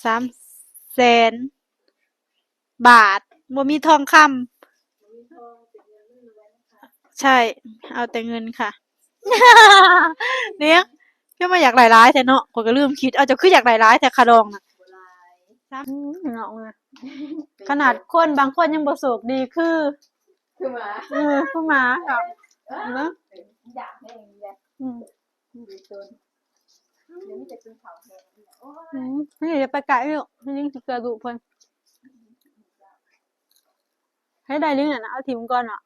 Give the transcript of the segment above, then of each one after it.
ສາມແສນບາດ ບໍ່ມີທອງຄຳ. ໃຊ່ ເອົາແຕ່ເງິນຄ່ະ. ເນຍ ຄືມາຢາກໄດ້ຫຼາຍແທ້ເນາະ. ຂ້ອຍກໍລືມຄິດ ເອົາ ເຈົ້າຄືຢາກໄດ້ຫຼາຍແທ້ຄ່າດອງນະ. ອືມ ເນາະ ຂະໜາດຄົນບາງຄົນຍັງບໍ່ໂຊກດີຄື ຄືໝາ ເອີ ຄືໝາເນາະ. ເອີ ເນາະ ຢາກແຮງເດ. ອືມ ອືມ ນີ້ຢ່າໄປໃກ້ລູກ ຍິງຊິເກືອບລູກເພິ່ນ. ໃຫ້ໄດ້ລິງນັ້ນນະ ເອົາຖິ້ມກ່ອນເນາະ.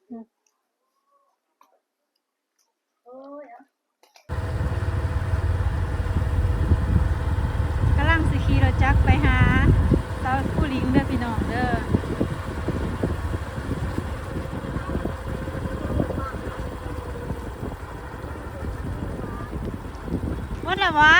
ອືມ ກຳລັງຊິຂີ່ລົດຈັກໄປຫາສາວຄູລິງເດີພີ່ນ້ອງເດີ. ໝົດແລ້ວຫວາ?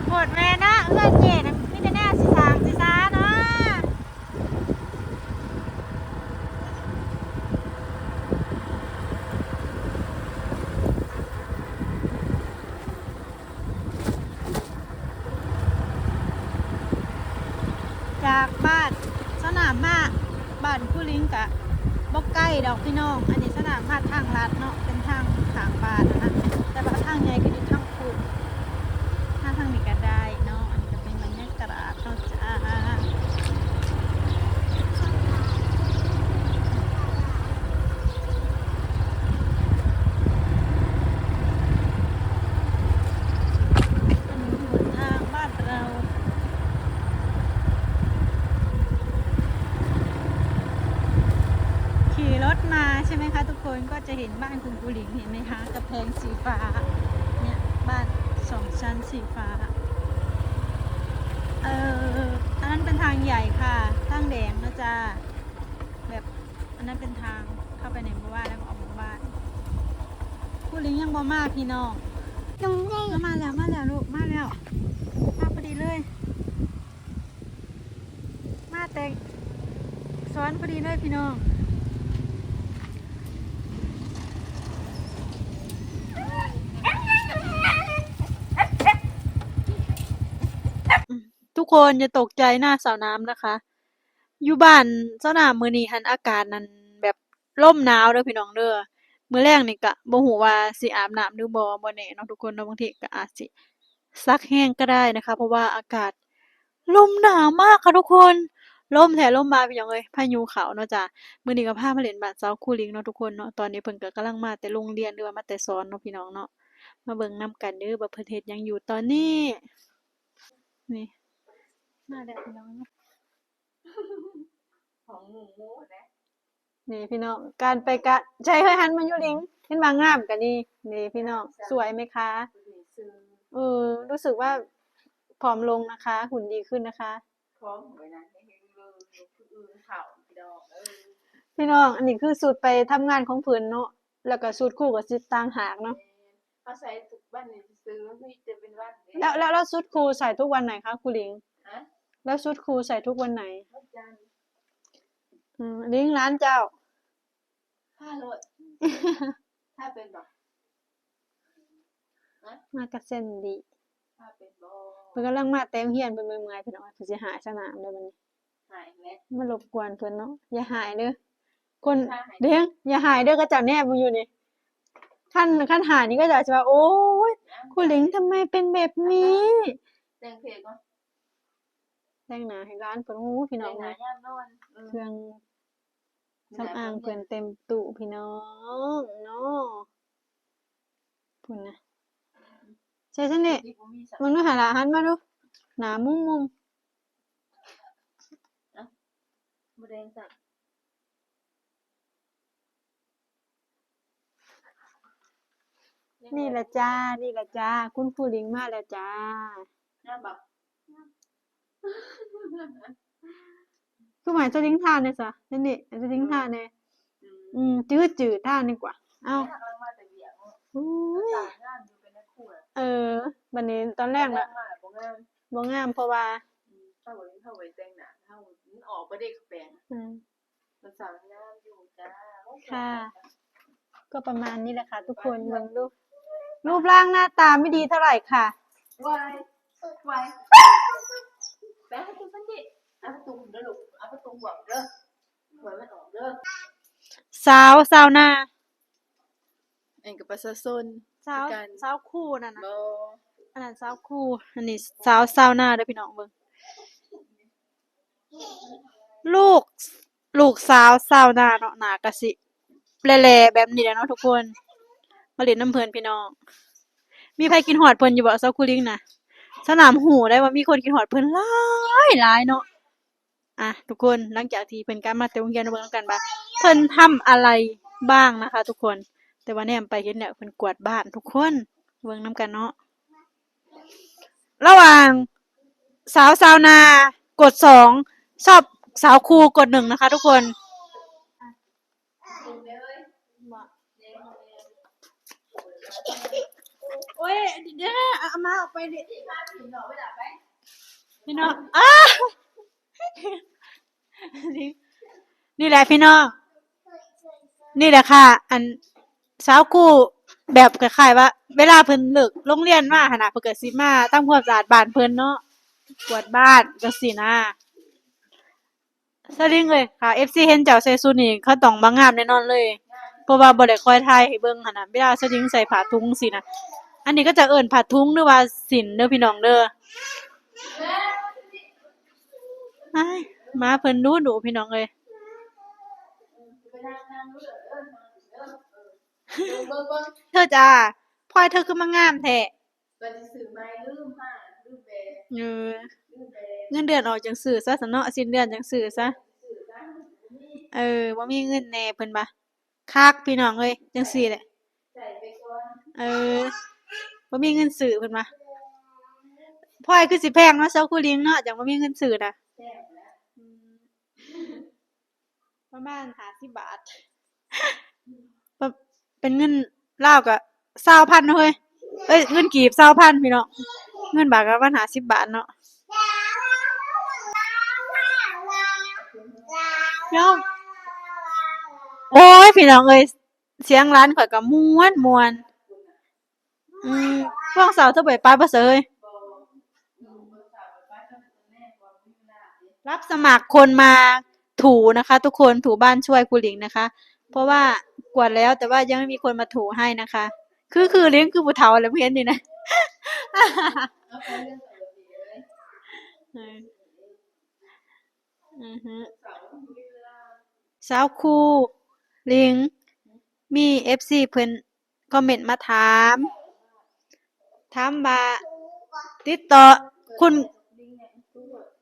ໂພດແມ່ນະ ເຮືອນເຈ້ນະ ມີແຕ່ແນວຊິສ້າງຊິສາເນາະ. ຈາກບ້ານສະໜາມມ້າ ບ້ານຄູລິງກະບໍ່ໄກດອກພີ່ນ້ອງ. ອັນນີ້ສະໜາມມ້າທາງລັດເນາະ ເປັນທາງຂ້າງບ້ານນະ ແຕ່ວ່າທາງໃຫຍ່ກໍຢູ່ທາງພຸ້ນ ມາທາງນີ້ກໍໄດ້ເນາະ. ອັນນີ້ກໍເປັນບັນຍາກາດເນາະ. จะเห็นบ้านคุณครูหลิง เห็นไหมคะ กำแพงสีฟ้า เนี่ย บ้านสองชั้นสีฟ้า เอ่อ อันนั้นเป็นทางใหญ่ค่ะ ทางแดงนะจ๊ะ แบบ อันนั้นเป็นทางเข้าไปในหมู่บ้าน แล้วก็ออกหมู่บ้าน ครูหลิงยังบ่มาพี่น้อง มาแล้ว มาแล้วลูก มาแล้ว มาพอดีเลย มาแต่สวนพอดีเลยพี่น้อง ทุกคนอย่าตกใจหน้าสาวน้ำนะคะ อยู่บ้านสาวน้ำมื้อนี้หั้นอากาศนั่นแบบลมหนาวเด้อพี่น้องเด้อ มื้อแลงนี่ก็บ่ฮู้ว่าสิอาบน้ำหรือบ่ บ่แน่เนาะทุกคนเนาะ บางทีก็อาจสิ ซักแห้งก็ได้นะคะ เพราะว่าอากาศลมหนาวมากค่ะทุกคน ลมแท้ลมมาพี่น้องเอ้ย พายุเข้าเนาะจ๊ะ มื้อนี้ก็พามาเล่นบ้านสาวครูหลิงเนาะทุกคนเนาะ ตอนนี้เพิ่นก็กำลังมาแต่โรงเรียนหรือว่ามาแต่สอนเนาะพี่น้องเนาะ มาเบิ่งนำกันเด้อว่าเพิ่นเฮ็ดหยังอยู่ตอนนี้ นี่ มาแล้วพี่น้อง ของหมู่ๆ นะ นี่พี่น้อง การไปกะ ใช่ เฮ้ย หันมาอยู่หลิง เห็นบ่ งามกะนี่ นี่พี่น้อง สวยไหมคะ เออ รู้สึกว่าผอมลงนะคะ หุ่นดีขึ้นนะคะ พร้อมไว้นะ ให้เห็นเลย คืออื่นเขา พี่น้องเอ้ย พี่น้อง อันนี้คือชุดไปทำงานของเพิ่นเนาะ แล้วก็ชุดครูก็สิต่างหากเนาะ แม่น เขาใส่ทุกวันนี่ซื่อๆ มันมีแต่เป็นวันเด้ แล้ว แล้ว แล้วชุดครูใส่ทุกวันไหนคะ ครูหลิง ฮะ แล้วชุดครูใส่ทุกวันไหน วันจันทร์ อืม หลิง หลานเจ้า ทาโลด ทาเป็นบ่ ฮะ มากะเซ็นดี ทาเป็นบ่ เพิ่นกำลังมาแต่โรงเรียน เพิ่นเมื่อยๆ พี่น้อง เพิ่นสิหายสนามเด้อบัดนี้ หายแล้ว มารบกวนเพิ่นเนาะ อย่าหายเด้อ คน อย่าหาย เด้ง อย่าหายเด้อ เขาเจ้าแนบเบิ่งอยู่นี่ คัน คันหายนี่เขาเจ้าสิว่า โอ๊ย ครูหลิงทำไมเป็นแบบนี้ แต่งเพลงก่อน แต่งหน้าให้หลานเพิ่น โอ้ พี่น้อง แต่งหน้ายามนอน เออ เครื่องสำอางเพิ่นเต็มตู้พี่น้องเนาะ พุ้นนะ ใส่ซั่นนี่ เบิ่งดูหั่นล่ะ หันมาดู หน้ามุมๆ เอ้า บ่แดงซ้ำ นี่ล่ะจ้า นี่ล่ะจ้า คุณครูหลิงมาแล้วจ้า งามบ่ คือหมายเจ้าหลิงทาแหน่ซะ นั่นนี่ เจ้าหลิงทาแหน่ อืม อืม จื้อๆ ทาดีกว่า เอ้า กำลังมาแต่เวียกเนาะ อู้ย ตายงามอยู่เป็นนักครูน่ะ เออ บัดนี้ตอนแรกน่ะ ตอนแรกมาบ่งาม บ่งาม เพราะว่า อืม ถ้าบ่ ถ้าบ่แต่งหน้า ถ้ามันออกบ่ได้แปลง อืม ສາວງາມຢູ່ຈ້າ. ໂອ້ຍ ຄ່ະ ກໍປະມານນີ້ແຫຼະຄ່ະທຸກຄົນ. ເບິ່ງດູ ຮູບຮ່າງໜ້າຕາບໍ່ດີເທົ່າໃດຄ່ະ. ໄວ ໄວ ໄປຫາຕູ້ພັນເດດ ເອົາປະຕູເດີລູກ ເອົາປະຕູບວກເດີ ຫວຍມັນອອກເດີ. ຊາວ ຊາວນາ ອັນນີ້ກໍປະຊາຊົນ ຊາວ ຄືກັນ ຊາວຄູນັ້ນນະ ບໍ່ ອັນນັ້ນຊາວຄູ ອັນນີ້ຊາວ ຊາວນາເດີພີ່ນ້ອງ. ເບິ່ງ ລູກ ລູກສາວຊາວນາເນາະ ໜ້າກະຊິແຫຼ້ໆແບບນີ້ແຫຼະເນາະທຸກຄົນ. ມາຫຼິ້ນນຳເພິ່ນພີ່ນ້ອງ. ມີໃຜຄິດຮອດເພິ່ນຢູ່ບໍ່ ຊາວຄູລິງນະ? ສະໜາມຮູ້ໄດ້ວ່າມີຄົນຄິດຮອດເພິ່ນຫຼາຍໆເນາະ. ອ່ະ ທຸກຄົນ ຫຼັງຈາກທີ່ເພິ່ນກັບມາແຕ່ໂຮງຮຽນ ເບິ່ງນຳກັນວ່າເພິ່ນທຳອະໄລບ້າງນະຄະທຸກຄົນ. ແຕ່ວ່າແນມໄປເຫັນແລ້ວເພິ່ນກວາດບ້ານທຸກຄົນ. ເບິ່ງນຳກັນເນາະ. ລະຫວ່າງສາວຊາວນາກົດສອງ ຊອບສາວຄູກົດໜຶ່ງນະຄະທຸກຄົນ. ໂອ້ຍ ເດ ເອົາມາອອກໄປເດ ພີ່ນ້ອງ. ອ້າ ນີ້ແຫຼະພີ່ນ້ອງ ນີ້ແຫຼະຄ່ະ ອັນ ຊາວຄູ ແບບຄ້າຍໆວ່າ ເວລາເພິ່ນເລີກໂຮງຮຽນມາຫັ້ນນະ ເພິ່ນກໍຊິມາທຳຄວາມສະອາດບ້ານເພິ່ນເນາະ ກວາດບ້ານຈັ່ງຊີ້ນະ. ສະລິງເອີຍ ຖ້າເອັຟຊີເຫັນເຈົ້າໃສ່ຊຸດນີ້ ເຂົາຕ້ອງວ່າງາມແນ່ນອນເລີຍ ເພາະວ່າບໍ່ໄດ້ຄ່ອຍຖ່າຍໃຫ້ເບິ່ງຫັ້ນນະ ເວລາສະລິງໃສ່ຜ້າຖົງຊີ້ນະ. ອັນນີ້ເຂົາເຈົ້າເອີ້ນຜ້າຖົງ ຫຼືວ່າສິ້ນເດີພີ່ນ້ອງເດີ. ອ້າຍ ໝາເພິ່ນດຸດຸພີ່ນ້ອງເອີຍ. ເທີຈ້າ ພອຍ ເທີຄືມາງາມແທ້? ວ່າຊິຊື້ໃໝ່ ລືມຫາ ລືມແບ ເອີ ລືມແບ ເງິນເດືອນອອກຈັ່ງຊື້ຊະຊັ້ນເນາະ ສິ້ນເດືອນຈັ່ງຊື້ຊະ. ເອີ ບໍ່ມີເງິນແດ່ເພິ່ນວ່າ. ຄັກພີ່ນ້ອງເອີຍ ຈັ່ງຊີ້ແຫຼະ ໃຊ້ໄປກ່ອນ. ເອີ ບໍ່ມີເງິນຊື້ເພິ່ນວ່າ. ພອຍຄືຊິແພງເນາະ ຊາວຄູລິງເນາະ ຈັ່ງບໍ່ມີເງິນຊື້ນະ. ແພງແຫຼະ ອືມ ປະມານຫ້າສິບບາດ ປະ ເປັນເງິນລາວກະຊາວພັນເນາະເຮີ້ຍ ເອີຍ ເງິນກີບຊາວພັນພີ່ນ້ອງ ເງິນບາດກະປະມານຫ້າສິບບາດເນາະ. ໂອ້ຍ ພີ່ນ້ອງເອີຍ ສຽງຫຼານຂ້ອຍກໍມ່ວນໆ. ອືມ ພວກສາວເຈົ້າໄປປາດບໍ່ເຊີຍ? ຮັບສະໝັກຄົນມາຖູນະຄະທຸກຄົນ ຖູບ້ານຊ່ວຍຄູລິງນະຄະ ເພາະວ່າກວາດແລ້ວ ແຕ່ວ່າຍັງໄມ່ມີຄົນມາຖູໃຫ້ນະຄະ. ຄື ຄືລິງ ຄືຜູ້ເຖົ້າແຫຼະ ເຫັນນີ້ນະ. ເອີ ອືຮຶ ສາວຄູລິງ ມີເອັຟຊີເພິ່ນຄອມເມັນມາຖາມ ຖາມວ່າຕິດຕໍ່ຄຸນ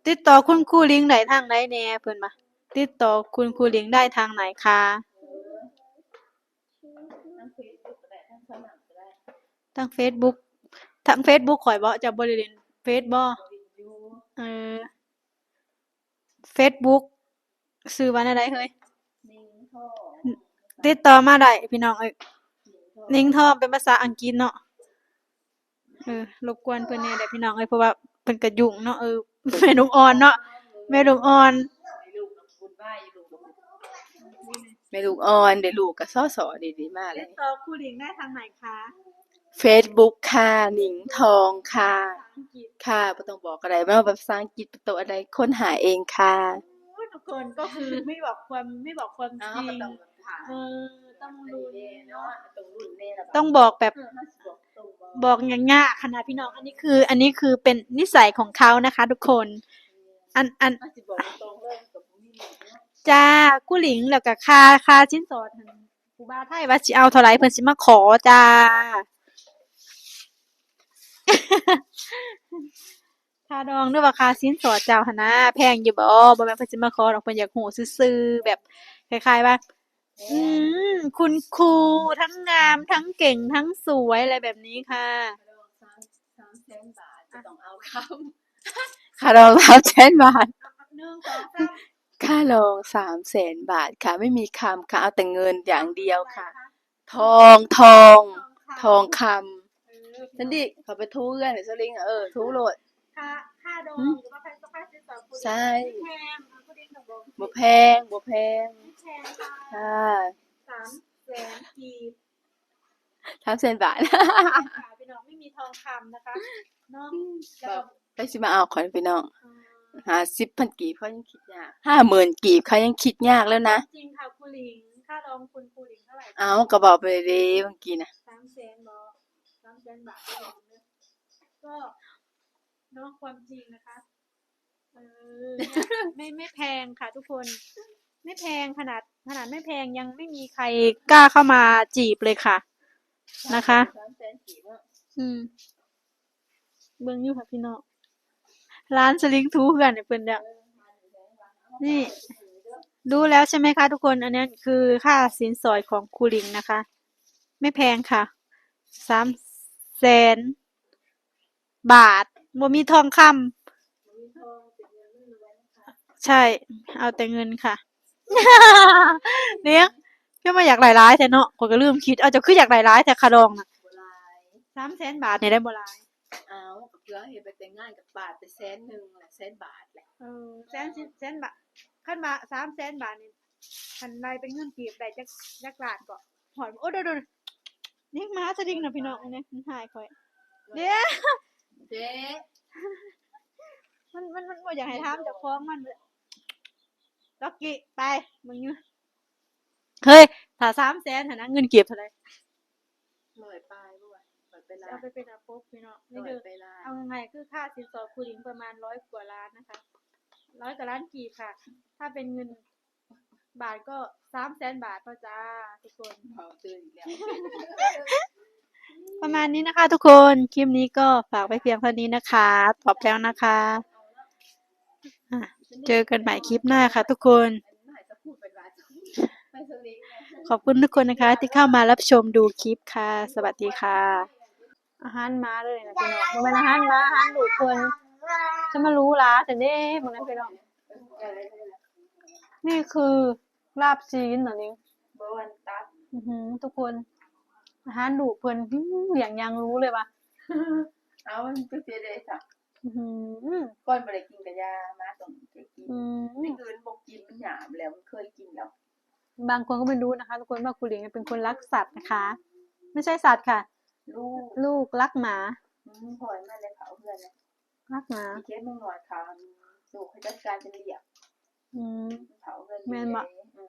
ຕິດຕໍ່ຄຸນຄູລິງໄດ້ທາງໃດແດ່ ເພິ່ນວ່າ ຕິດຕໍ່ຄຸນຄູລິງໄດ້ທາງໃດຄະ? ທາງເຟສບຸກ ທາງເຟສບຸກຂ້ອຍບໍ? ເຈົ້າບໍ່ໄດ້ຫຼິ້ນເຟສບໍ? ເອີ ເຟສບຸກ ຊື່ວ່າແນວໃດເຮີ້ຍ? ນິງທອງ ຕິດຕໍ່ມາໄດ້ພີ່ນ້ອງເອີຍ. ນິງທອງ ນິງທອງ ເປັນພາສາອັງກິດເນາະ. ເອີ ລົບກວນເພິ່ນແດ່ເດີພີ່ນ້ອງເອີຍ ເພາະວ່າເພິ່ນກະຫຍຸ້ງເນາະ. ເອີ ແມ່ລູກອ່ອນເນາະ ແມ່ລູກອ່ອນ ແມ່ລູກອ່ອນ ເດ ລູກກະຊໍໆ ເດ ມາແລ້ວ. ຕິດຕໍ່ຄູລິງໄດ້ທາງໃດຄະ? ເຟສບຸກຄ່ະ ນິງທອງຄ່ະ. ພາສາອັງກິດ ຄ່ະ ບໍ່ຕ້ອງບອກກໍໄດ້ ເວົ້າພາສາອັງກິດ ໂຕອັນໃດຄົ້ນຫາເອງຄ່ະ. ໂອ້ຍ ທຸກຄົນກໍຄືມີບອກຄວາມ ມີບອກຄວາມຈິງ. ເອີ ຕ້ອງລຸ້ນເນາະ ຕ້ອງລຸ້ນແດ່ ຕ້ອງບອກແບບ ເອີ ເຮົາຊິບອກຕົງບໍ່? ບອກຍາກໆ ຂະໜາດພີ່ນ້ອງ. ອັນນີ້ຄື ອັນນີ້ຄືເປັນນິໄສຂອງເຂົານະຄະທຸກຄົນ. ອັນ ອັນ ເຮົາຊິບອກຕົງເລີຍ ກໍບໍ່ມີເນາະ. ຈ້າ ຄູລິງ ແລ້ວກໍຄ່າ ຄ່າສິນສອດຫັ້ນ ຜູ້ບ່າວໄທວ່າຊິເອົາເທົ່າໃດ ເພິ່ນຊິມາຂໍຈ້າ. ຄ່າດອງ ຫຼືວ່າຄ່າສິນສອດເຈົ້າຫັ້ນນະ ແພງຢູ່ບໍ່? ບໍ່ແມ່ນເພິ່ນຊິມາຂໍດອກ ເພິ່ນຢາກຮູ້ຊື່ໆ ແບບຄ້າຍໆວ່າ ອືມ ຄຸນຄູທັງງາມ ທັງເກັ່ງ ທັງສວຍ ອະໄລແບບນີ້ຄ່ະ. ຄ່າດອງສາມ ສາມແສນບາດ ຈະຕ້ອງເອົາຄຳ ຄ່າດອງສາມແສນບາດ. ໜຶ່ງ ສອງ ສາມ ຄ່າດອງສາມແສນບາດຄ່ະ ໄມ່ມີຄຳຄ່ະ ເອົາແຕ່ເງິນຢ່າງດຽວຄ່ະ. ທອງ ທອງ ທອງຄຳ. ເອີ ຊັ້ນດິ ເຂົາໄປຖູເຮືອນໃຫ້ສະລິງ ເອີ ຖູໂລດ. ຄ່າ ຄ່າດອງ ຫືມ ຫຼືວ່າຄ່າ ຄ່າສິນສອດຜູ້ຍິງ ໃຊ່ ບໍ່ແພງ ຜູ້ຍິງດອກ ບໍ່ແພງ ບໍ່ແພງ ບໍ່ແພງຄ່ະ ສາມແສນກີບ ສາມແສນບາດ ສາມແສນບາດ ພີ່ນ້ອງ ໄມ່ມີທອງຄຳນະຄະ ເນາະ ອືມ ແລ້ວກໍ ໃຜຊິມາເອົາຂ້ອຍພີ່ນ້ອງ ອືມ ຫ້າສິບພັນກີບເຂົາຍັງຄິດຍາກ ຫ້າໝື່ນກີບເຂົາຍັງຄິດຍາກແລ້ວນະ ຈິງຄ່ະ ຄູລິງ ຄ່າດອງຄຸນຄູລິງເທົ່າໃດ? ເອົ້າ ກໍບອກໄປເດ້ເມື່ອກີ້ນະ ສາມແສນບໍ? ສາມແສນບາດ ກໍເນາະ ຄວາມຈິງນະຄະ ເອີ ໄມ່ ໄມ່ແພງຄ່ະທຸກຄົນ ໄມ່ແພງ ຂະໜາດ ຂະໜາດໄມ່ແພງຍັງໄມ່ມີໃຄກ້າເຂົ້າມາຈີບເລີຍຄ່ະ ນະຄະ ສາມແສນກີບເນາະ ອືມ ເບິ່ງຢູ່ຄ່ະພີ່ນ້ອງ ຫຼານສະລິງຖູເຮືອນໃຫ້ເພິ່ນແລ້ວ ນີ້ ຮູ້ແລ້ວໃຊ່ໄໝຄະທຸກຄົນ ອັນນັ້ນຄືຄ່າສິນສອດຂອງຄູລິງນະຄະ ໄມ່ແພງຄ່ະ ສາມແສນບາດ ບໍ່ມີທອງຄຳ ບໍ່ມີທອງ ເປັນເງິນລ້ວນໆນະຄະ ໃຊ່ ເອົາແຕ່ເງິນຄ່ະ ເນຍ ຄືມາຢາກໄດ້ຫຼາຍແທ້ເນາະ ຂ້ອຍກໍລືມຄິດ ເອົາ ເຈົ້າຄືຢາກໄດ້ຫຼາຍແທ້ຄ່າດອງນະ? ບໍ່ຫຼາຍ ສາມແສນບາດນີ້ໄດ້ບໍ່ຫຼາຍ ເອົາ ກໍເພື່ອເຮັດໃບແຕ່ງງານກໍປາດໄປແສນໜຶ່ງແຫຼະ ແສນບາດແຫຼະ ເອີ ແສນສິບ ແສນບາດ ຄັນວ່າສາມແສນບາດນີ້ ຄັນໄລ່ເປັນເງິນກີບໄດ້ຈັກ ຈັກລ້ານເກາະ? ຮອດ ໂອ້ ໂດດໆ ນີ້ໝາສະດິງນະພີ່ນ້ອງ ນີ້ມັນຫາຍຂ້ອຍ ເດ້ ເດ້ ມັນ ມັນ ມັນບໍ່ຢາກໃຫ້ຖາມເຈົ້າຂອງມັນ ລັອກກີ້ ໄປ ເບິ່ງຢູ່ ເຮີ້ຍ ຖ້າສາມແສນຫັ້ນນະ ເງິນກີບເທົ່າໃດ? ຮ້ອຍປາຍບໍ່ວະ ຮ້ອຍປາຍລ້ານ ເອົາໄປເປັນອາປົກພີ່ນ້ອງ ນີ້ຄື ຮ້ອຍປາຍລ້ານ ເອົາງ່າຍໆ ຄືຄ່າສິນສອດຄູລິງປະມານຮ້ອຍກວ່າລ້ານນະຄະ ຮ້ອຍກວ່າລ້ານກີບຄ່ະ ຖ້າເປັນເງິນບາດກໍສາມແສນບາດເນາະຈ້າທຸກຄົນ ເວົ້າຕື່ນອີກແລ້ວ ປະມານນີ້ນະຄະທຸກຄົນ ຄລິບນີ້ກໍຝາກໄວ້ພຽງເທົ່ານີ້ນະຄະ ຂອບໃຈນະຄະ ອ່າ ເຈີກັນໃໝ່ຄລິບໜ້າຄ່ະທຸກຄົນ ຂອບຄຸນທຸກຄົນນະຄະທີ່ເຂົ້າມາຮັບຊົມດູຄລິບຄ່ະ ສະຫວັດດີຄ່ະ. ອາຫານໝາເລີຍນະພີ່ນ້ອງ ບໍ່ແມ່ນອາຫານໝາ ອາຫານລູກເພິ່ນ ຈະມາຫຼູຫຼາແທ້ເດ້ ເບິ່ງນະພີ່ນ້ອງ ນີ້ຄືລາບຊີ້ນເນາະນີ້ ບໍ່ອັນຕັບ ອືຫື ທຸກຄົນ ອາຫານລູກເພິ່ນ ຫື ລ້ຽງຢ່າງຫຼູເລີຍວ່າ ເອົາ ມັນຄືຊິໄດ້ຊະ ອືຫື ກ່ອນບໍ່ໄດ້ກິນກະຢາ ໝາຕ້ອງໄດ້ກິນ ອືມ ມື້ອື່ນບໍ່ກິນ ມັນຫຍາມແລ້ວ ມັນເຄີຍກິນແລ້ວ. ບາງຄົນກໍໄມ່ຮູ້ນະຄະທຸກຄົນວ່າຄູລິງເປັນຄົນລັກສັດນະຄະ ໄມ່ໃຊ່ສັດຄ່ະ ລູກ ລູກລັກໝາ ອືມ ພໍ່ມັນໄດ້ເຜົາເຮືອນນະ ລັກໝາ ເຂດເມືອງນ້ອຍເຂົາ ລູກເຂົາຈັດການເປັນລະບຽບ ອືມ ເຜົາເຮືອນ ແມ່ນບໍ່? ອືມ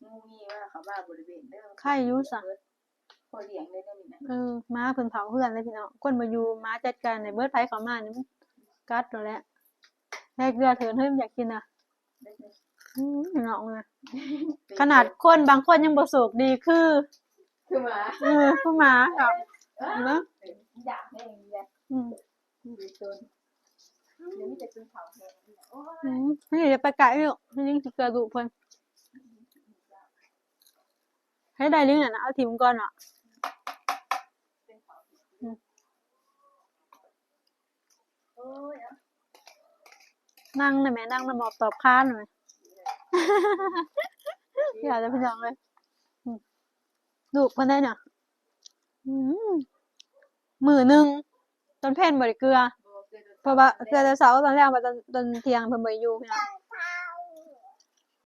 ງູມີວ່າເຂົາມາບໍລິເວນເດີ ໄຄຢູ່ຊະ ພໍລ້ຽງໄດ້ແນວນີ້ນະ ເອີ ໝາເພິ່ນເຜົາເຮືອນເລີຍພີ່ນ້ອງ ຄົນບໍ່ຢູ່ ໝາຈັດການໃຫ້ເບິດ ໃຜເຂົ້າມານີ້ມັນກັດໂລດແຫຼະ ໃຫ້ເກືອເຖີນ ເຮີ້ຍ ມັນຢາກກິນນະ ອືມ ນ້ອງເອີຍ ຂະໜາດຄົນບາງຄົນຍັງບໍ່ໂຊກດີຄື ຄືໝາ ເອີ ຄືໝາເນາະ ເອີ ເນາະ ຢາກແຮງເດ ອືມ ຢູ່ຕົນ ດຽວມີແຕ່ກິນເຂົ້າແຮງ ໂອ້ຍ ອືມ ນີ້ຢ່າໄປໃກ້ລູກ ນີ້ຍັງຊິເກືອລູກເພິ່ນ ໃຫ້ໄດ້ລິງນັ້ນນະ ເອົາຖິ້ມກ່ອນເນາະ ອືມ. ໂອ້ຍ ເອົາ ນັ່ງນະແມ່ ນັ່ງນະໝອບຕອບຄານນະແມ່ ຢ່າເດີພີ່ນ້ອງເອີຍ ອືມ ລູກເພິ່ນໄດ້ນະ ອືມ ມື້ໜຶ່ງຕອນເພນບໍ່ໄດ້ເກືອ ເພາະວ່າເກືອແຕ່ເຊົ້າ ຕອນແລງ ວ່າຕອນ ຕອນທ່ຽງເພິ່ນບໍ່ໄດ້ຢູ່ພີ່ນ້ອງ